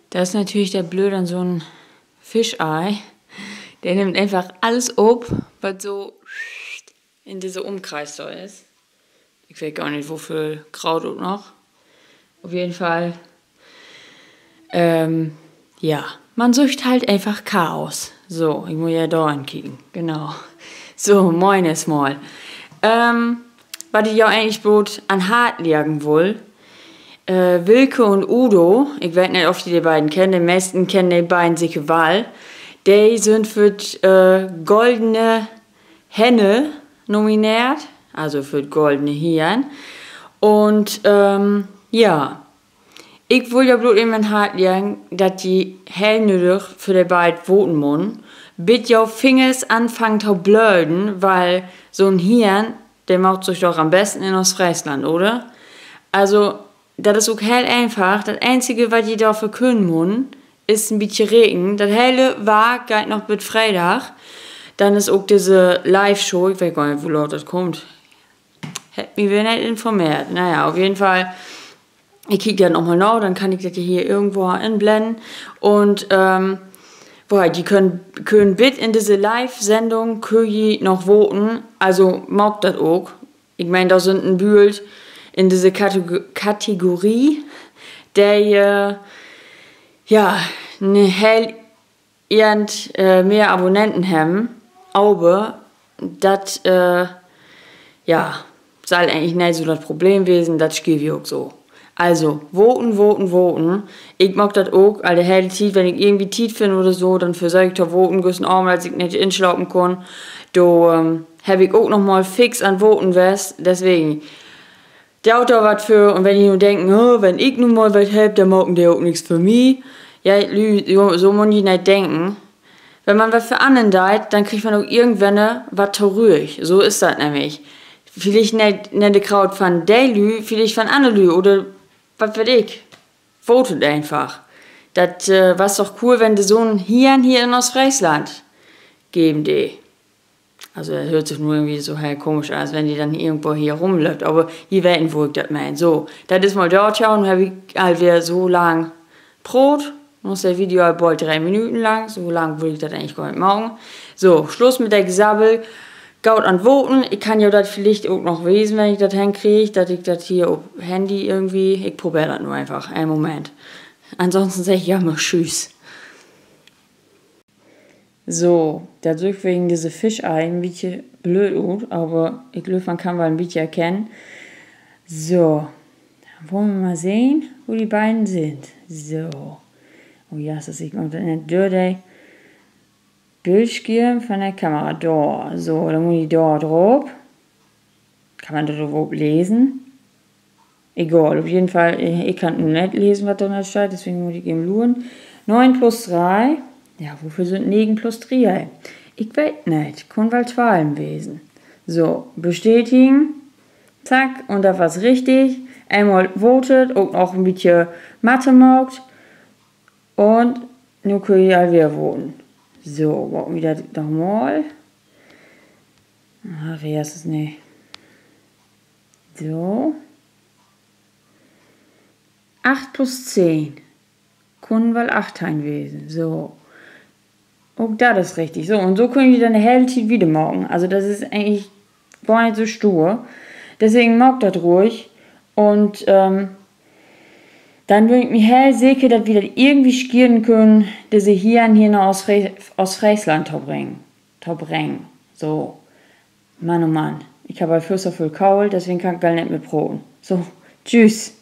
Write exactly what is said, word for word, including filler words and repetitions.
Dat is natürlich dat Blööd an so'n Fisheye. De nimmt eenfach allens op, wat so in disse Umkreis dor is. Ik weet gor nich, woveel Graad ok noch. Op jeden Fall, ähm, ja, man süht halt eenfach Chaos. So, ik mutt ja dor henkieken. Genau. So, moin eerstmal. Ähm, wat ik jo egentlich bloot an 't Hart leggen wull, äh, Wilke un Udo, ik weet nich, of ji de beiden kennt, de meesten kennen de beiden seker wall. De sünd för 't, äh, Goldene Henne nomineert, also för 't Goldene Hiern. Un, ähm, ja, ik wull jo bloot even an 't Hart leggen, dat ji heel nödig för de beid voten mutten, bit jo Fingers anfangen to blöden, wiel so'n Hiern, de maakt sük doch an'n besten in Oostfreesland, oder? Also, dat is ok heel eenfach. Dat eenzige, wat ji dorför könen mutten, is en bietje reken. Dat hele Wark geiht noch bit Freedag. Denn is ok disse Live-Show, ik weet gor nich, wo laat dat kummt. Hebbt mi weer neet informeert. Na ja, op jeden Fall, ik kiek dat nochmal na, denn kann ik dat hier irgendwo inblennen. Un, ähm, wo, ji könen, könen bit in disse Live-Sendung, köön ji noch voten. Also maakt dat ok. Ik meen, dor sünd en Bült in disse Kategor-, Kategorie, de, äh, ja, en heel Enn, äh, mehr Abonnenten hebben, aver dat, äh, ja, sall egentlich neet so dat Problem wesen, dat schiev wi ok so. Also, voten, voten, voten. Ik maak dat ok al de hele Tiet, wenn ik irgendwie Tiet finn oder so, denn versöök ik to voten. Güstern Avend, as ik neet inslapen kunn, do, ähm, heff ik ok noch mal fix an 't Voten west. Deswegen, doot dor wat för. Un wenn ji nu denken, oh, wenn ik nu mal wat heff, denn maken de ok nix för mi. Ja, Lü, so, so mutt ji neet denken. Wenn man wat för annern deit, denn kriggt man ok irgendwenn wat torügg. So is dat nämlich. Villicht neet, neet de Kraut van de Lü, villicht van anner Lü oder wat weet ik. Votet eenfach. Dat, äh, was doch cool, wenn de so'n Hiern hier in Oostfreesland geven dee. Also, dat höört sik nu irgendwie so heel komisch an, as wenn de denn irgendwo hier rumlöppt. Aver ji weten, wo ik dat meen. So, dat is mal dat, ja. Un nu heff ik al weer so lang proot. Nu is de Video al bold dree Minüten lang. So lang wull ik dat egentlich gor nich maken. So, Sluss mit de Gesabbel. Gaht an 't Voten. Ik kann jo dat villicht ok noch wiesen, wenn ik dat henkrieg, dat ik dat hier op Handy irgendwie, ik probeer dat nu eenfach. Een Moment. Ansonsten segg ik ja mal Tschüss. So, dat süht wegen disse Fisheye en bietje blööd ut, aver ik glööv, man kann woll en bietje erkennen. So, denn wullen wi mal sehn, wo de beiden sünd. So. Oh ja, dat süht man denn dör de Bildschirm van de Kamera. Dor. So, denn mutt ik dor drop. Kann man dor överhaupt lesen? Egal, op jeden Fall, ik, ik kann nu neet lesen, wat dor steiht, deswegen mutt ik even luren. Negen plus dree. Ja, woveel sünd negen plus dree? Ik weet neet. Kunn woll twalf wesen. So, bestätigen. Zack, un dat was richtig. Eenmal votet, ok noch en bietje Mathe maakt. Un nu köön ji al weer voten. So, maken wi dat nochmal. Ah, wer is dat nich? So. Acht plus zehn. Kunn woll achtteihn wesen. So. Ok dat is richtig. So, un so köön ji denn de hele Tiet wieder maken. Also, dat is egentlich gor nich so stuur. Deswegen maakt dat ruhig. Un, ähm, denn bün ik mi heel seker, dat wi dat irgendwie schieren könen, disse Hiern hier na Oostfree-, Oostfreesland to bringen. To bringen. So. Mann, oh Mann. Ik heff al vööl to vööl Kohl, deswegen kann ik gor neet mehr proten. So, tschüss.